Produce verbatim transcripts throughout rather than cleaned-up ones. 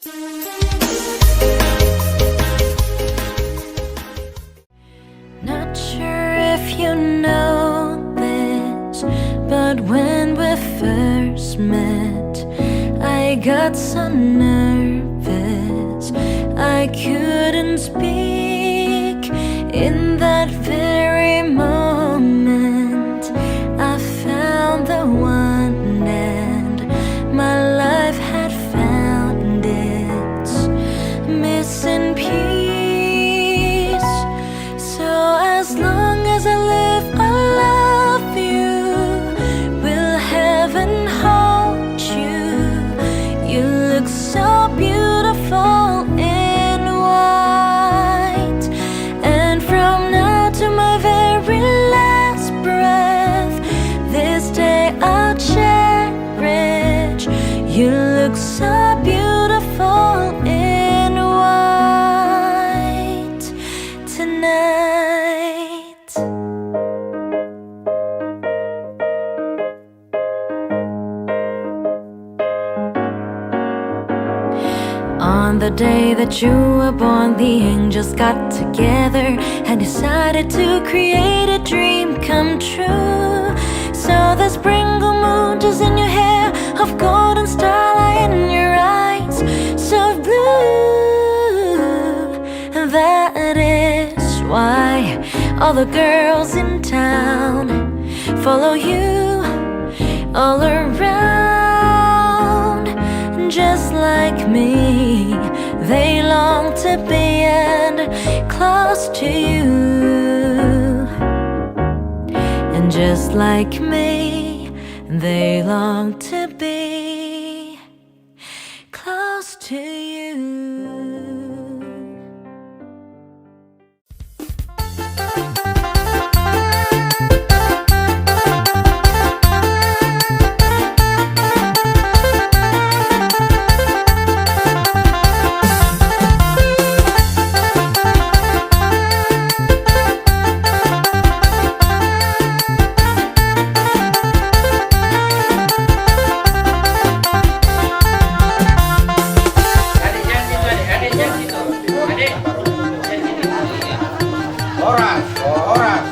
Not sure if you know this, but when we first met, I got so nervous I couldn't speak. In that very moment, I found the one, and my life had found its missing piece. So as long as I live, I love you, will heaven hold you. You look so beautiful in white. And from now to my very last breath, this day I'll cherish. You look so beautiful in white tonight. On the day that you were born, the angels got together and decided to create a dream come true. So the sprinkle moon is in your hair, of golden starlight in your eyes, so blue. That is why all the girls in town follow you all around. Just like me, they long to be and close to you. And just like me, they long to be close to you. Horas, horas.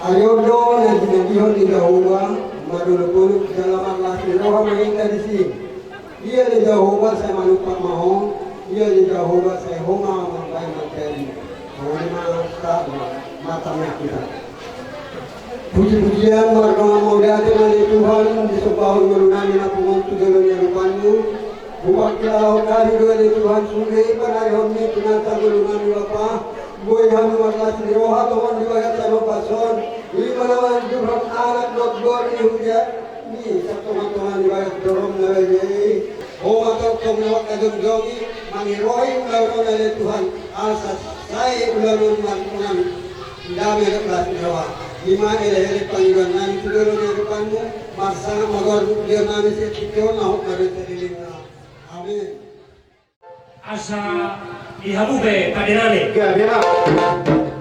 Ari on do na jinadihon ni Jahowa, mandolop-olop jala marlas ni roha ma hita disi. Ia ale Jahowa, sai manumpak ma Ho, ia ale Jahowa, sai Ho ma mambahen manjadi. Songon i ma, sahat ma, martangiang hita. Puji-pujian, marga ma mauliate ma ale Tuhan, disombahon ngolunami na pungu on tu jolo ni adopanMu. Hupangkilala Ho hami do ale Tuhan, sude panarihonMi tu nasa ngolunami Bapa, boi hami marlas ni roha tongon di bagasan ombas on, i ma na manjujurhon anak dohot boru ni hujani, satonga-tonga ni bagas joro na badia i. Ho ma tongtong na mangkajongjong i, mangirohi ulaon on ale Tuhan, asa sai ulaon on marpunguan dame dohot las ni roha. I ma elek-elek pangidoannami tu jolo ni adopanMu, Marsangap ma goar liat nami sian tingki on, na hot ma dohot salelengna. Amin. Asa di hamu pe pande nami. Gabe ma.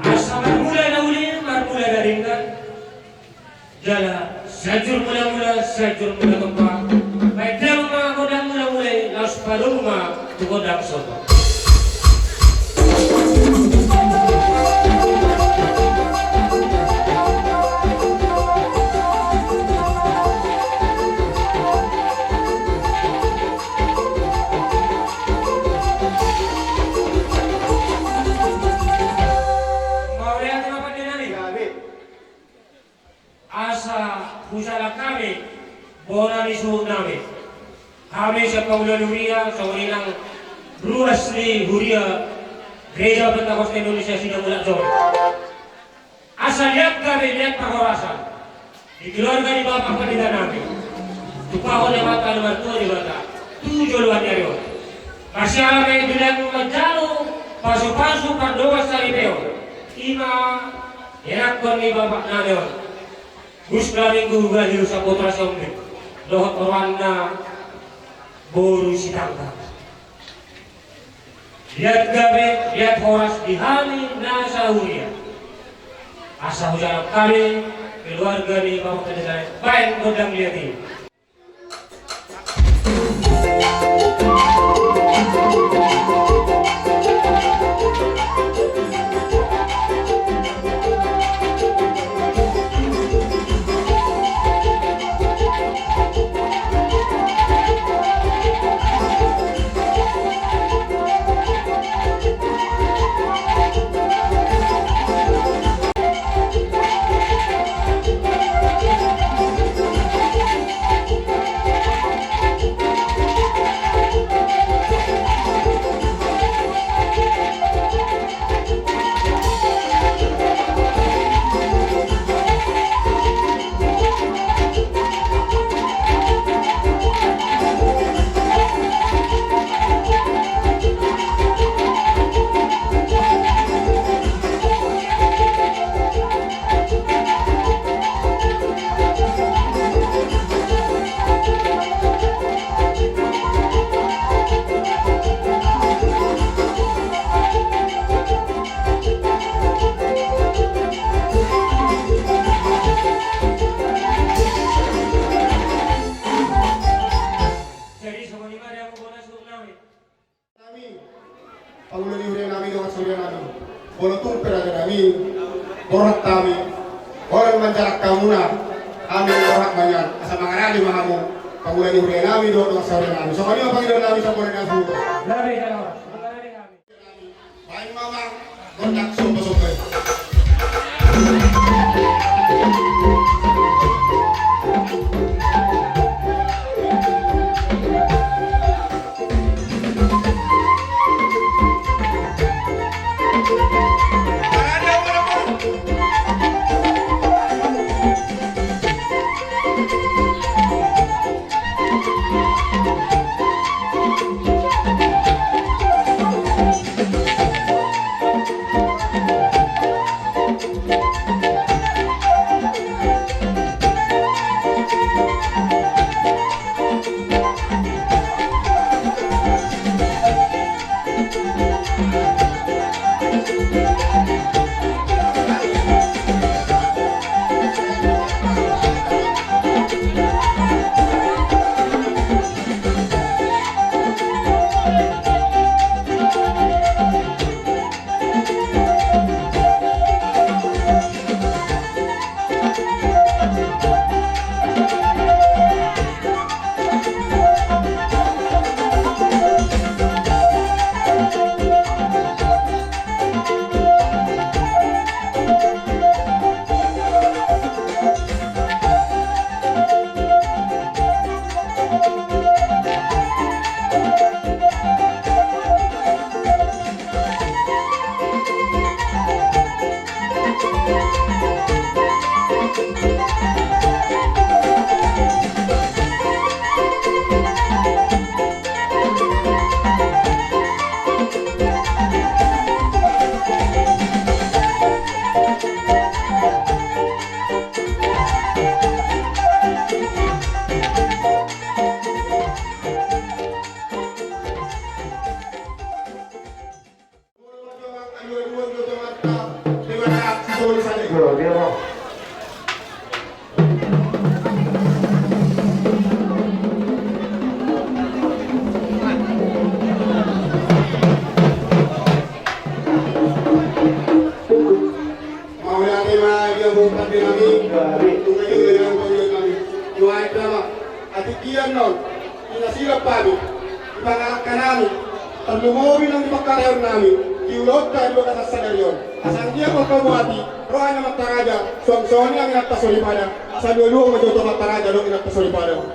Asa marmula na uli, marmula na denggan. Jala sianjur mula-mula, sianjur mula tompa. Baen damang ma gondang mula-mula i, laos padomu ma tu gondang somba. Mauliate ma pande nami. Asa hujalang hami bona ni suhut nami. Hami sian pangula ni huria, songon i nang ruas ni huria Gereja Pentakosta Indonesia Sidamulak Jolo. Asa liat gabe, liat parhorasan di keluarga ni Bapak Pandita nami. Tumpahon ni Amanta na martua Debata tu joloan ni ari on. Marsiala ma i di laengmu manjalo pasu-pasu pardongan saripeon. I ma ianakhon ni bapak nami on, Gus Flaminggo Gayus Saputra Sihombing dohot oroanna boru Sitanggang. Liat gabe, liat horas di hami na sahuria. Asa hujalang hami keluarga ni Bapak Pendeta, baen gondang liat i. Nami, pangula ni huria nami dohot sahuria nami, molo tung pe raja nami, borhat hami, holan manjalang hamuna, hami borhat ma nian, asa mangarade ma hamu, pangula ni huria nami dohot sahuria nami. Songon i ma pangidoan nami, songon i ma suhut. Baen ma gondang somba-somba i. Ia annon, di na silang hami, di pangalangka nami, tarlumobi nang di pangkataion nami, di ulaonta di bagasan sadari on. Asa anggiat on hamu api, roha ni amanta raja, suang songon i nang inanta soripada, asa lualua ma jo tu amanta raja dohot inanta soripada.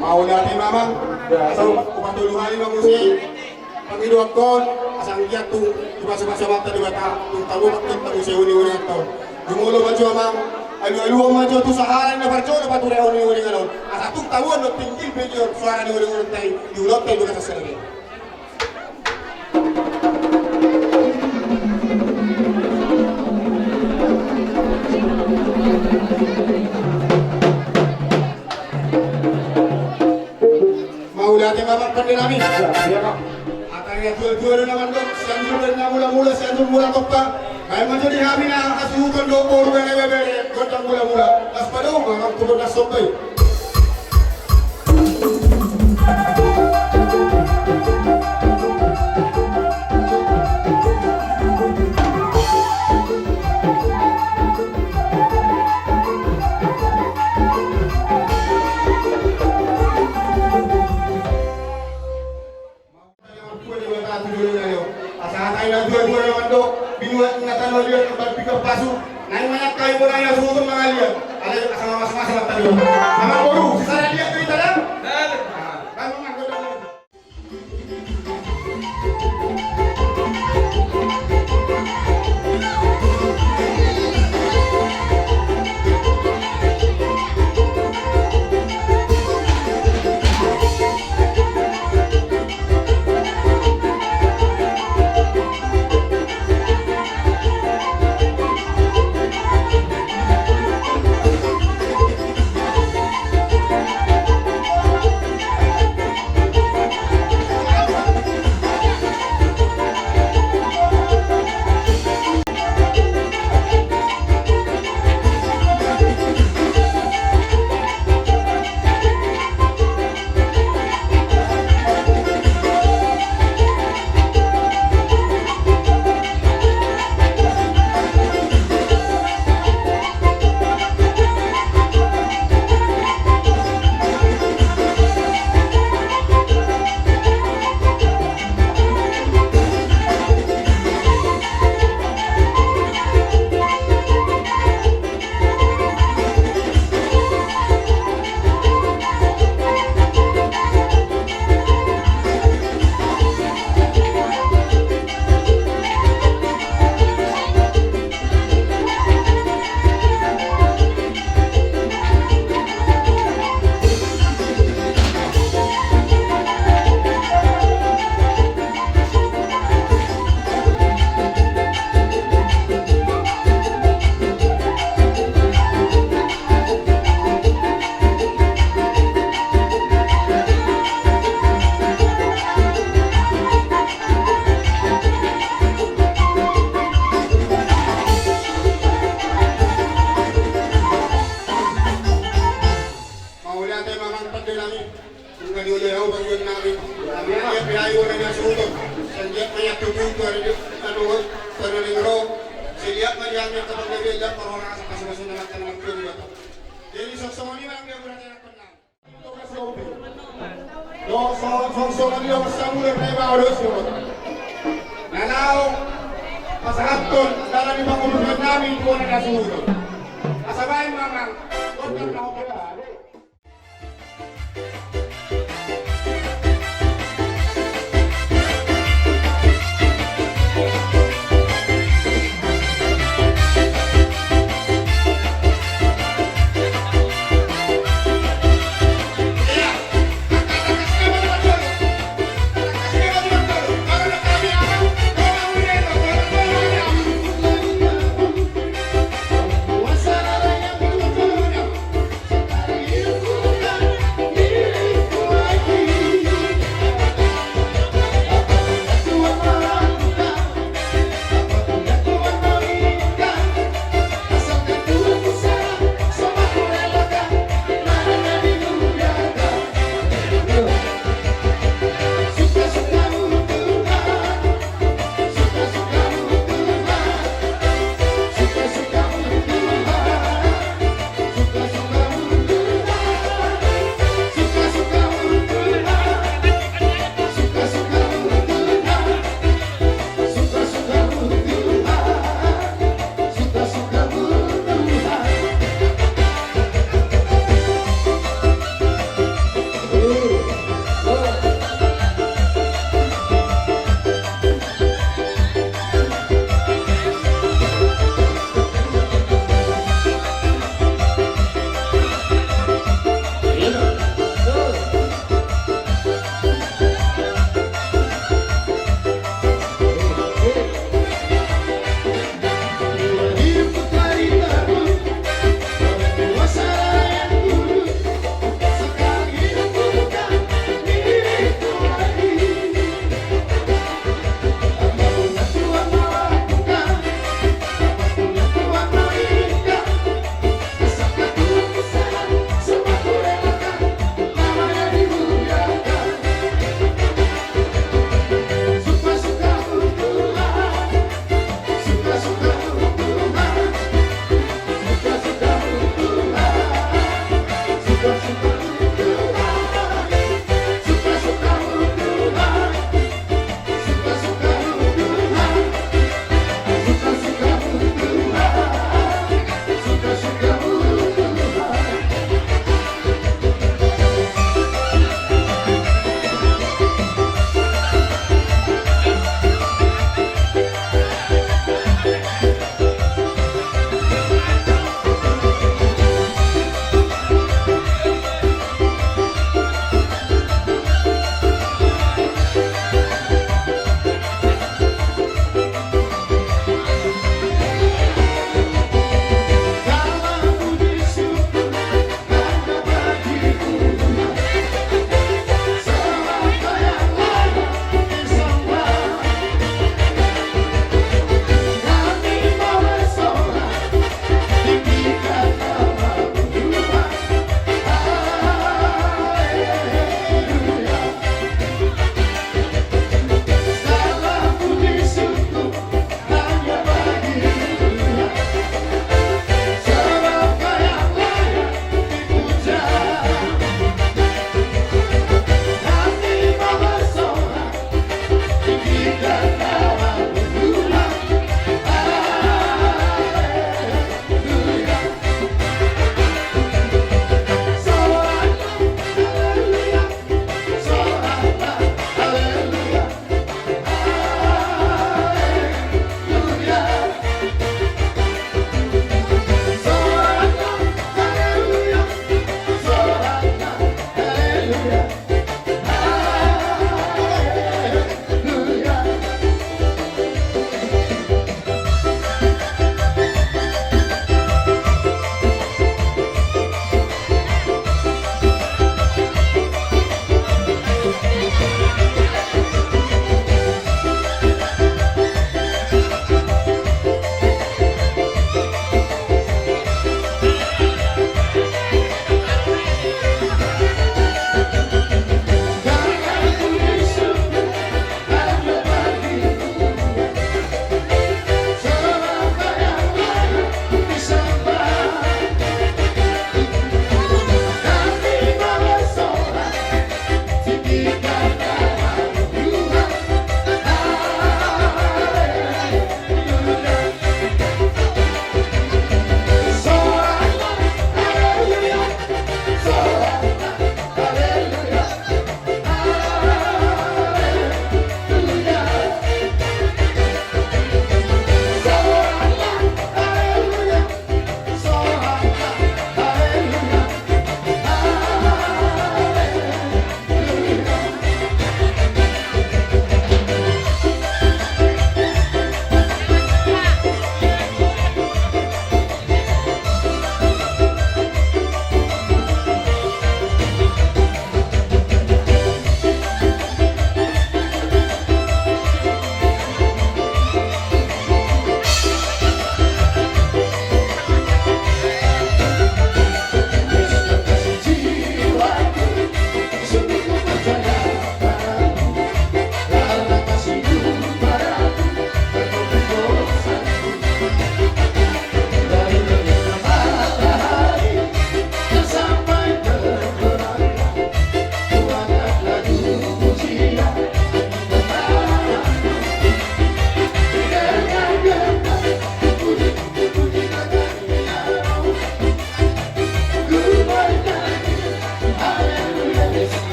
Mauliate ma amang. Asa upa-, upatolu hali ma muse pangidoan on, asa anggiat tung dipasupasu Amanta Debata, tung tabo ma tung tabo muse uning-uningan on. Jumolo ma jo amang, alualuhon ma jo tu sahala ni na parjolo paturehon uning-uningan on. Asa tung taboan dohot tinggil pe jo suara ni uning-uningan i, di ulaonta i di bagasan sadari on. Mauliate ma amang pande nami. Hata ni natuatua do na mandok, Sianjur do na mulamula, Sianjur Mula Tompa. Baen ma jo di hami na hasuhuton dohot boru, bere, bebere, gondang mulamula. Las padao ma amang tu gondang somba i. Asa hata ni natuatua do na mandok, binuat ni na tano liat, na pinggan pasu, naeng ma nian hami bona ni hasuhuton mangaliat. Alai asa mamasa-masa ma tadi. Amang boru, sisada liat do hita da? Sisada. Ah, baen ma amang gondang. Mauliate ma amang pande nami. Nunga dioloi ahu pangidoan nami. Nami anggiat pe ahu bona ni hasuhuton. Sai anggiat ma nian tutu tu ari di tano, tano ni ro. Sai liat ma di hami angka panggabean, liat parhorasan, pasupasu ni Amanta na martua Debata. Jadi songon i ma nang di ahu bona ni hasuhuton. Songon i do, songon i do, samuda pe baoa do songon i. Na laho pasahathon dalan ni pangurupion nami tu bona ni hasuhuton. Asa baen ma amang gondang na hombar.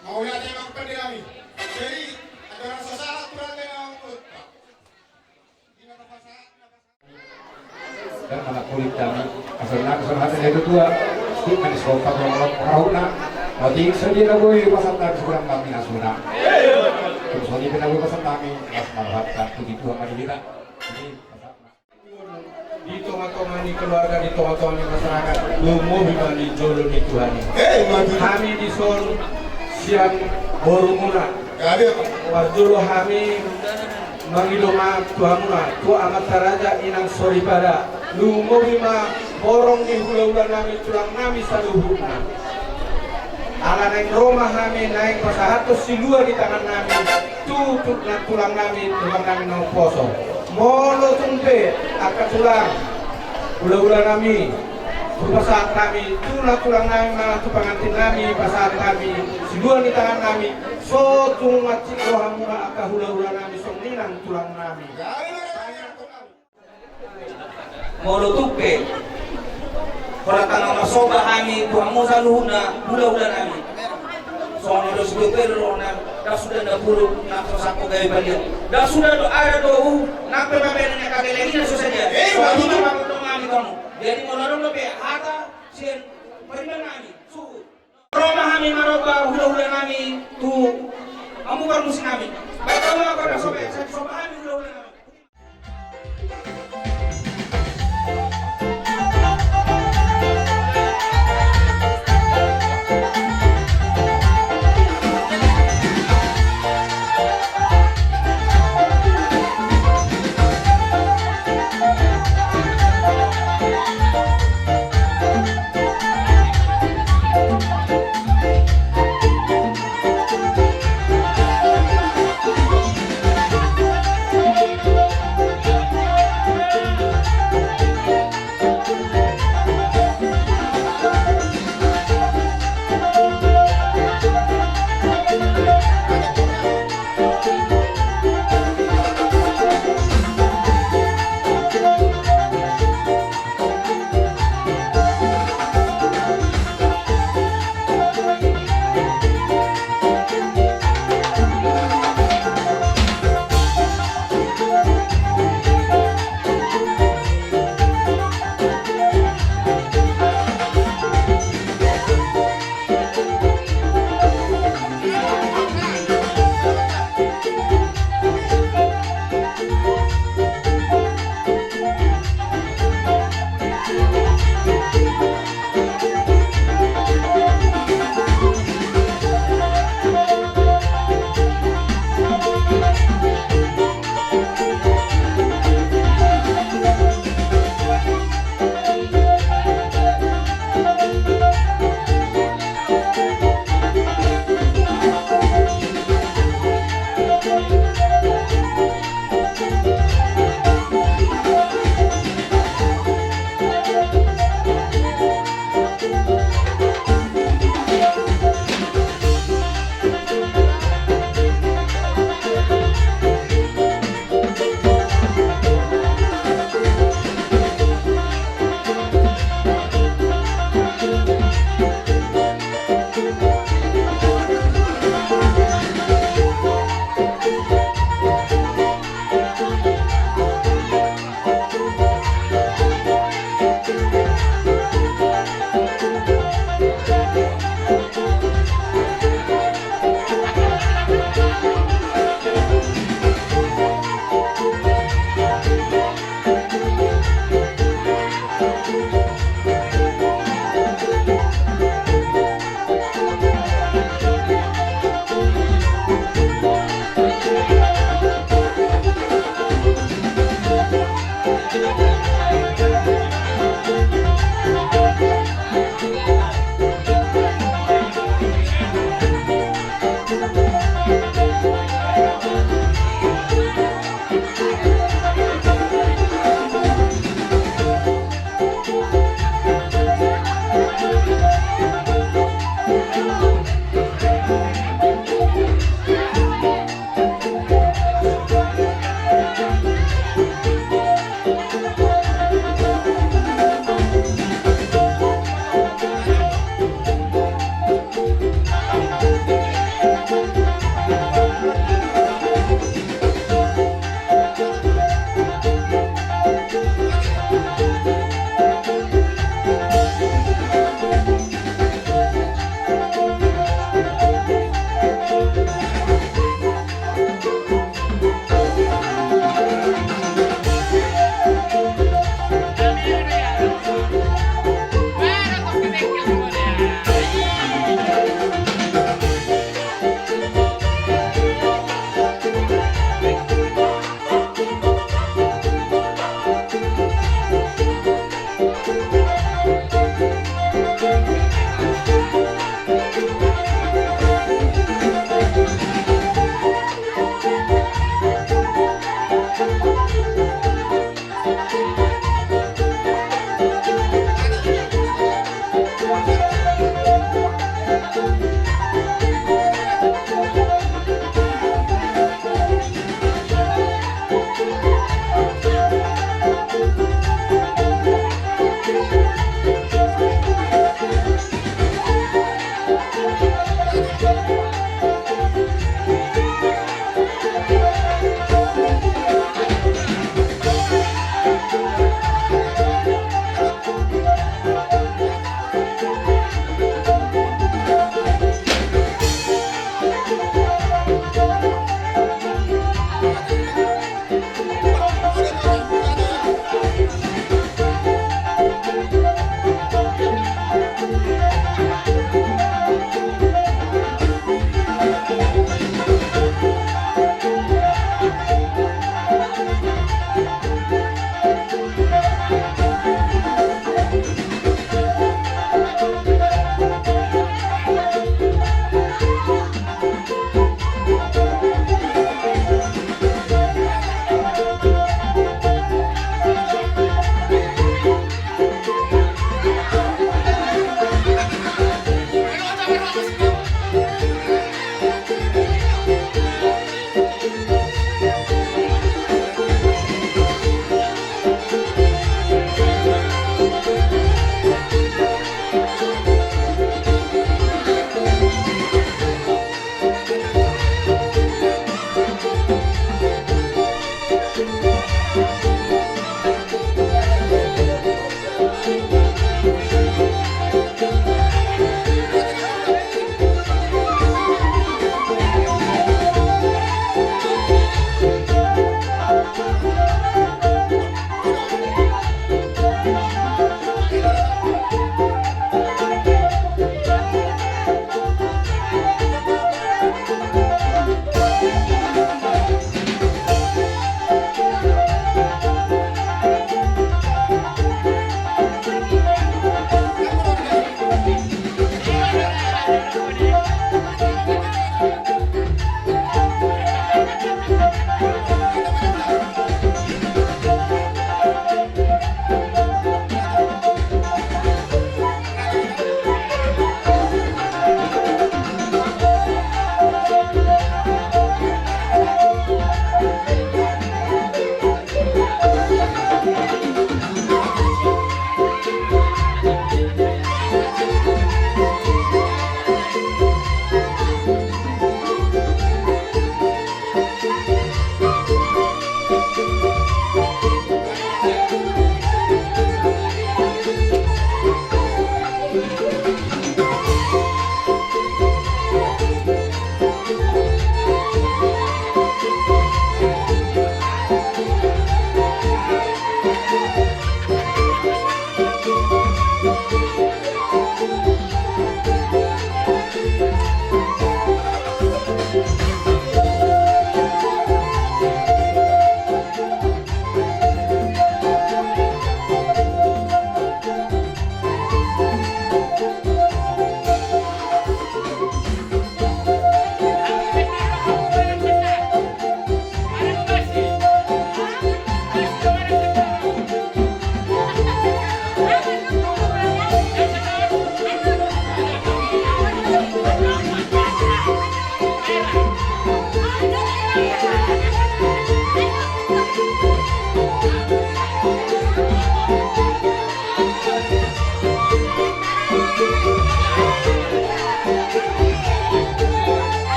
Mauliate ma, Pande nami. Jadi, aturan so sahat, aturan na mangkut. Dan anak kulit kami, asal nak, asal hati dari tua, stik manis kota, pulang pulang, karena, mati, sedia na gue, pasal tak, sekurang kami, asuna. Terus lagi kena gue pasal kami, mas, marhat, kan, puji Tuhan, mari kita. Ini, pasal, di tonga-tonga ni keluarga, di tonga-tonga ni masyarakat, lumobi ma di jolo ni Tuhan i. Eh, maju. Hami dison sian boru muna. Parjolo hami mangido ma tu hamuna, tu amanta raja, inang soripada, lumobi ma horong ni hulahulanami, tulangnami saluhutna. Ala naeng ro ma hami naeng pasahathon silua ni tangannami tu, tu, na tulangnami, tulangnami na umposo. Molo tung pe angka tulang, hulahulanami, tung pasahat hami tu na tulangnami manang tu pangantinnami, pasahat hami silua ni tangannami, so tung mansai ro hamuna angka hulahulanami songon i nang tulangnami. Molo tung pe holan tangkas marsomba hami tu hamu saluhutna hulahulanami. Songon i do sude pe do rohana, ndang suda na pulu na so sangko gabe balian. Ndang suda do ada do uh nang pe mabene na kabelengina so sadia. Eh, songon i ma pangondongnami tu hamu. Jadi molo adong dope hata sian paribanami, suhut. Ro ma hami maromba hulahulanami tu hamu parmusiknami. Baen hamu ma angka na so baen, sai somba hami hulahulanami.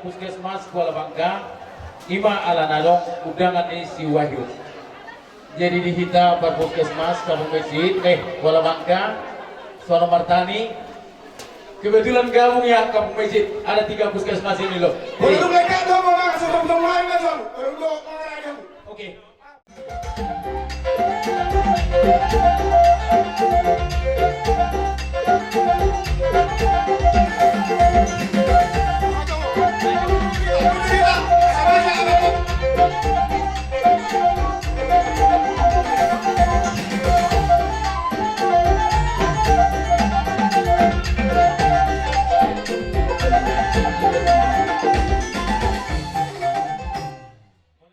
Puskesmas Kuala Bangka, ima ala na adong undangan ni si Wahyu. Jadi di hita par Puskesmas Kampung Mejit, eh, Kuala Bangka, Sono Martani, kebetulan gabung ya Kampung Mejit, ada tiga puskesmas ini loh. Jadi, oke.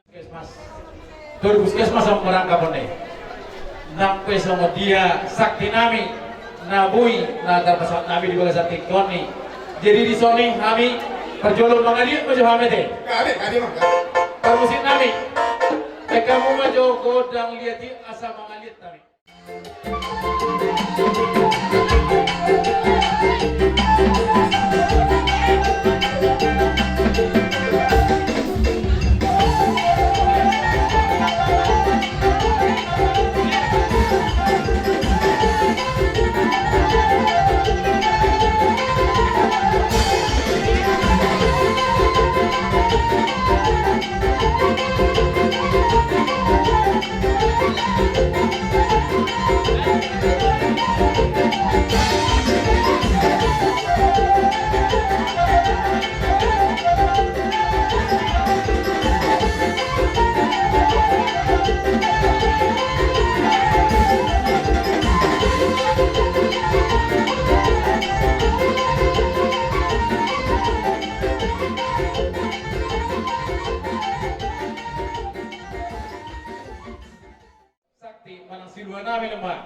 Puskesmas. Tu puskesmas on marangkap on. Nang pe songon dia sakti nami na boi na tarpasahat nami di bagasan tingki on i. Jadi di son i hami parjolo mangaliat ma jo hami ate. Parmusik nami. Baen hamu ma jo gondang liat i asa mangaliat hami. Sakti manang silua nami nama,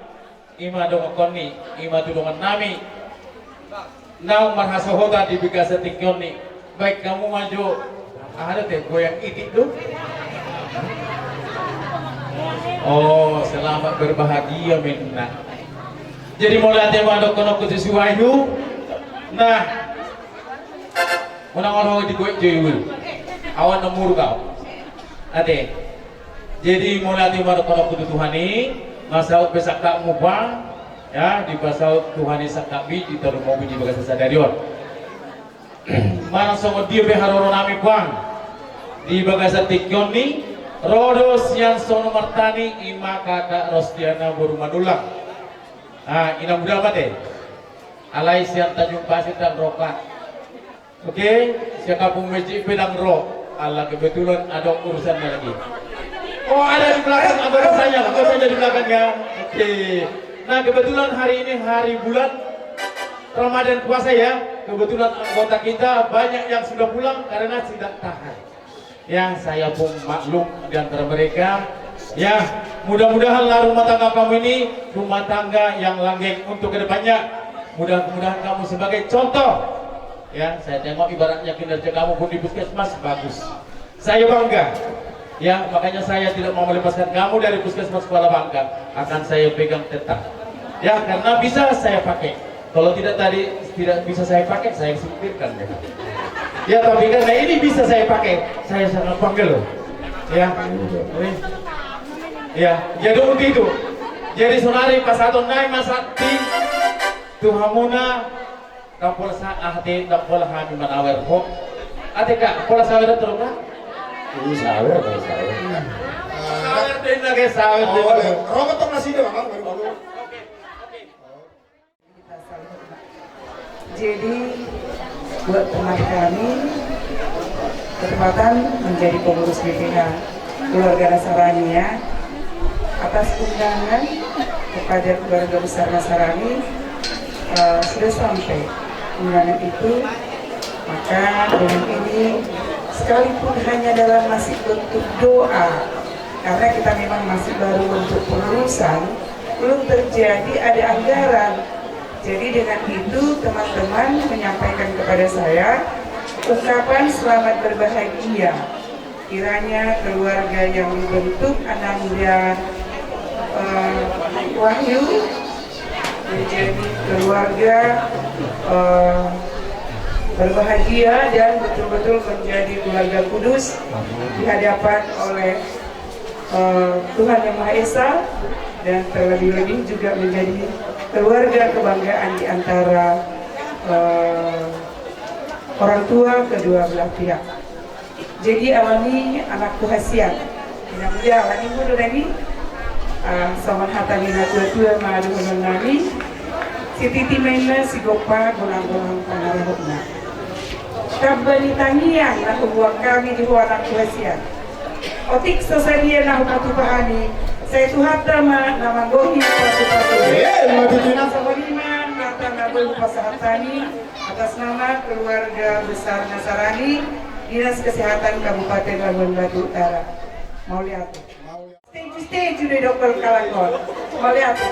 ima dongonkon ni, ima tudongan nami. Naung marhasohotan di bagasan tingki on i, baen hamu ma jo. Aha do ate, goyang itik do. Oh, selamat berbahagia minna. Jadi mauliate ma dohononku tu si Wahyu. Nah, unang olo digoyang jo i. Awan na muruk au. Ate. Jadi mauliate ma dohononku tu Tuhan i, na saut pe sangkapmu Puang, ya, dipasaut Tuhan i sangkapmi di tarlumobi di bagasan sadari on. Manang songon dia pe haroro nami Puang di bagasan tingki on i, ro do sian Sono Martani ima kakak Rostiana boru Manullang. Ah, ina muda mate. Alai sian Tanjung Pasir dan Rokan. Oke, sian Kampung Mejit pe ndang ro, ala kebetulan adong urusannya lagi. Oh, ada di belakang, ada rasanya, ada saja di belakang ya. Oke. Nah, kebetulan hari ini hari bulan Ramadan puasa ya. Kebetulan anggota kita banyak yang sudah pulang karena tidak tahan. Ya, saya pun maklum di antara mereka. Ya, mudah-mudahanlah rumah tangga kamu ini rumah tangga yang langgeng untuk kedepannya. Mudah-mudahan kamu sebagai contoh. Ya, saya tengok ibaratnya kinerja kamu pun di puskesmas bagus. Saya bangga. Ya, makanya saya tidak mau melepaskan kamu dari puskesmas Kuala Bangka. Akan saya pegang tetap. Ya, karena bisa saya pakai. Kalau tidak tadi, tidak bisa saya pakai, saya singkirkan ya. Ya, tapi karena ini bisa saya pakai, saya sangat bangga loh. Ya. Ya, jadi untuk itu. Jadi saonari pasahaton nai ma sakti tu hamuna, ndang pola sa-, ah, ate, ndang pola hami manawer ho. Ate, Kak, pola sawer tu, Kak? Iya, sawer, sawer. Sawer deh, nage sawer deh. Oh, iya. Robot tuh masih ada, Bang. Jadi, buat teman kami, kesempatan menjadi pengurus B P H keluarga Nasarani, ya. Atas undangan kepada keluarga besar Nasarani, eh, sudah sampai undangan itu, maka dengan ini, sekalipun hanya dalam masih bentuk doa, karena kita memang masih baru bentuk pengurusan, belum terjadi ada anggaran. Jadi dengan itu teman-teman menyampaikan kepada saya ungkapan selamat berbahagia. Kiranya keluarga yang dibentuk Ananda, eh, Wahyu menjadi keluarga, eh, Berbahagia dan betul-betul menjadi keluarga kudus di hadapan oleh eh, Tuhan Yang Maha Esa, dan terlebih-lebih juga menjadi keluarga kebanggaan di antara eh, orang tua kedua belah pihak. Jadi, alani anakku hasian. Tidak mudah, alani muda tadi. Ah, songon hata ni na tua-tua ma dohonon nami. Sititi ma inna, sigompa gonang-gonang pangarahutna. Tamba ni tangiang na huboan hami di ho anakku hasian. Otik so sadia na hupatupa hami, sai Tuhanta ma na manggohi pasu-pasu. Eh, ma tutu na. Songon i ma hata na boi hupasahat hami atas nama keluarga besar Nasarani, Dinas Kesehatan Kabupaten Labuan Batu Utara. Mauliate. Setuju, setuju do didok halak on. Mauliate.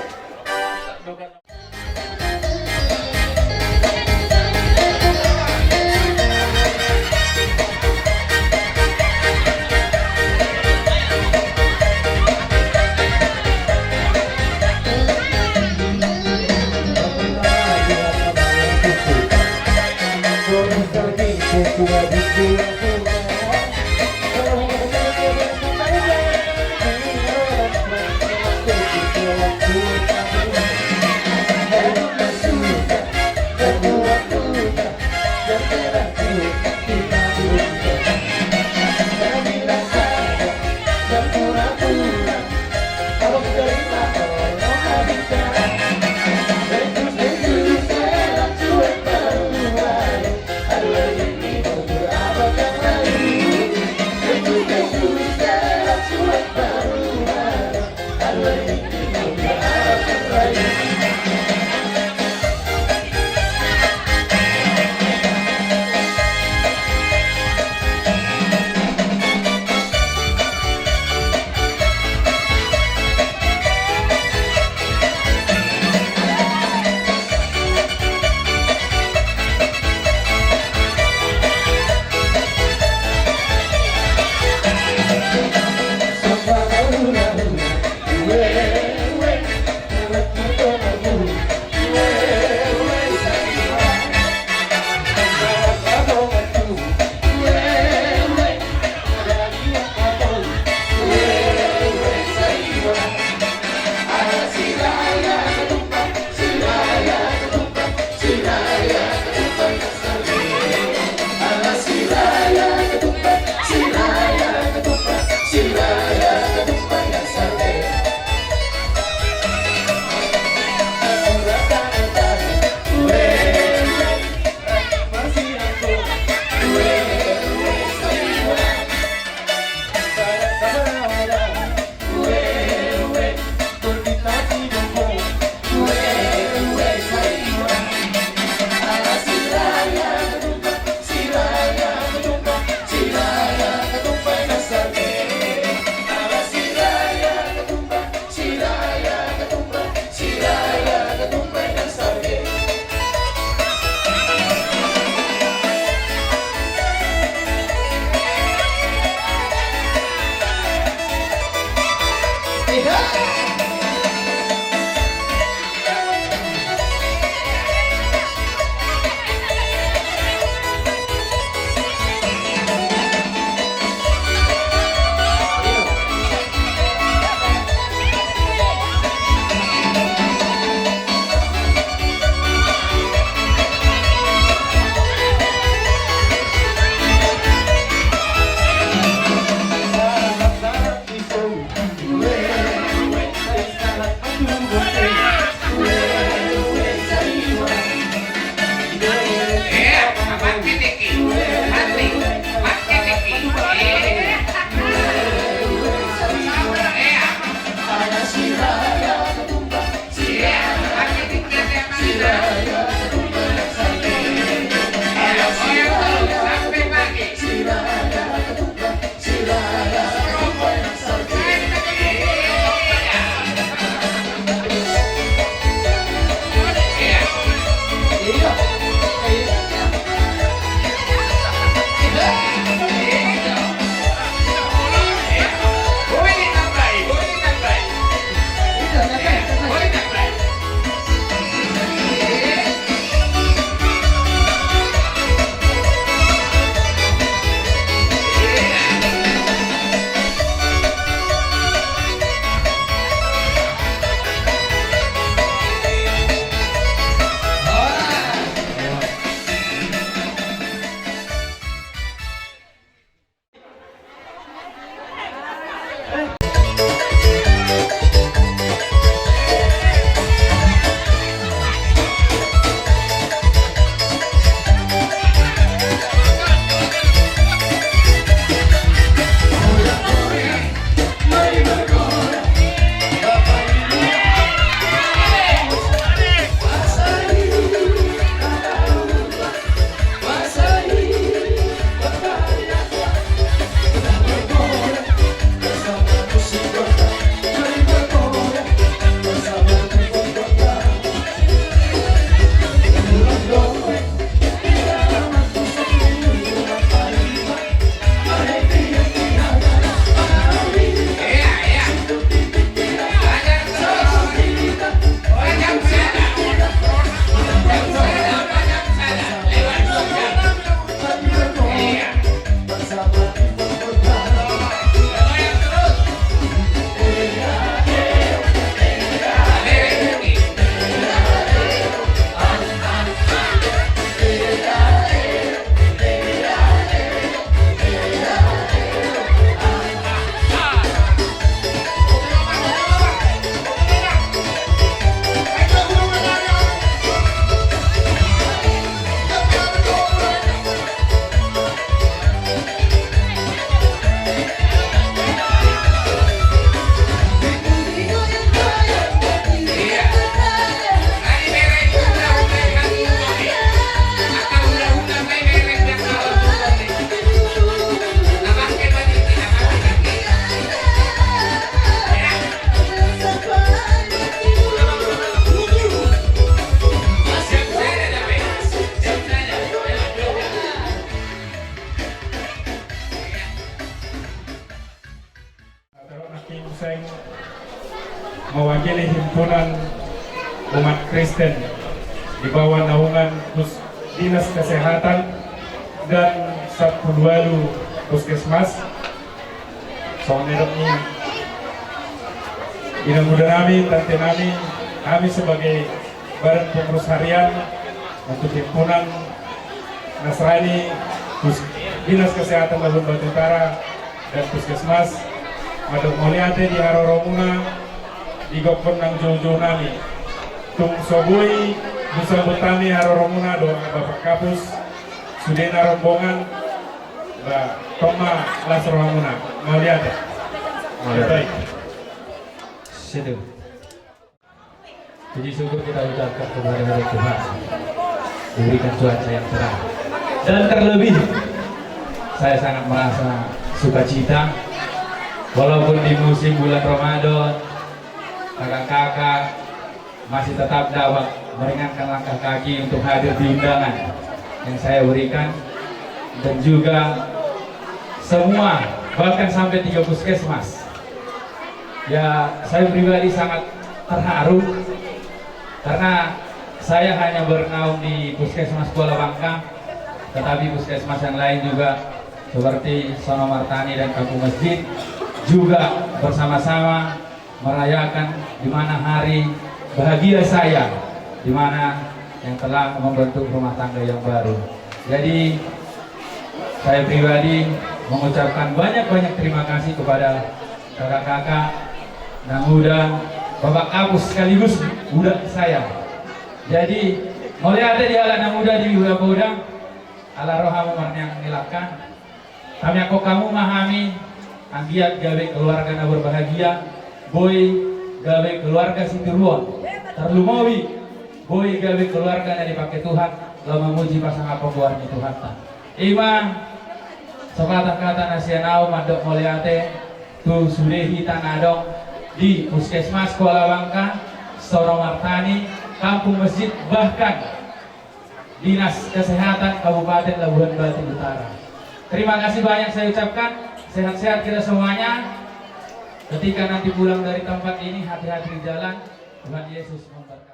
Himpunan umat Kristen di bawah naungan Pus-, Dinas Kesehatan dan sapuluh walu puskesmas. Songon na nidok ni ina muda nami, tante nami, kami sebagai Badan Pengurus Harian untuk Himpunan Nasrani, Pus-, Dinas Kesehatan Labuan Batu Utara, dan Puskesmas, mandok mauliate di haroromuna, di gokhon nang joujou nami. Tung so boi disambut hami haroromuna dohot Bapak Kapus, sudena rombongan, ba, tong ma las rohamuna. Mauliate. Mauliate. Baik. Situ. Puji syukur kita ucapkan kepada Tuhan, diberikan cuaca yang cerah. Dan terlebih, saya sangat merasa sukacita, walaupun di musim bulan Ramadan, kakak-kakak masih tetap dapat meringankan langkah kaki untuk hadir di undangan yang saya berikan, dan juga semua, bahkan sampai tiga puskesmas. Ya, saya pribadi sangat terharu karena saya hanya bernaung di Puskesmas Kuala Bangka, tetapi puskesmas yang lain juga seperti Sono Martani dan Kampung Masjid juga bersama-sama merayakan di mana hari bahagia saya, di mana yang telah membentuk rumah tangga yang baru. Jadi, saya pribadi mengucapkan banyak-banyak terima kasih kepada kakak-kakak, nanguda, Bapak Kapus sekaligus budak saya. Jadi, mauliate di halak nanguda di Huda Podang, ala rohamu marniang nilangkan. Tamiangkon hamu ma hami, anggiat gabe keluarga na berbahagia, boi gabe keluarga sitiruon. Tarlumobi, boi gabe keluarga na dipake Tuhan, laho mamuji pasangaphon goar ni Tuhanta. Ima, sapatah kata na sian ahu mandok mauliate, tu sude hita na adong di Puskesmas Kuala Bangka, Sono Martani, Kampung Masjid, bahkan Dinas Kesehatan Kabupaten Labuhan Batu Utara. Terima kasih banyak saya ucapkan. Sehat-sehat kita semuanya. Ketika nanti pulang dari tempat ini, hati-hati di jalan. Tuhan Yesus memberkati.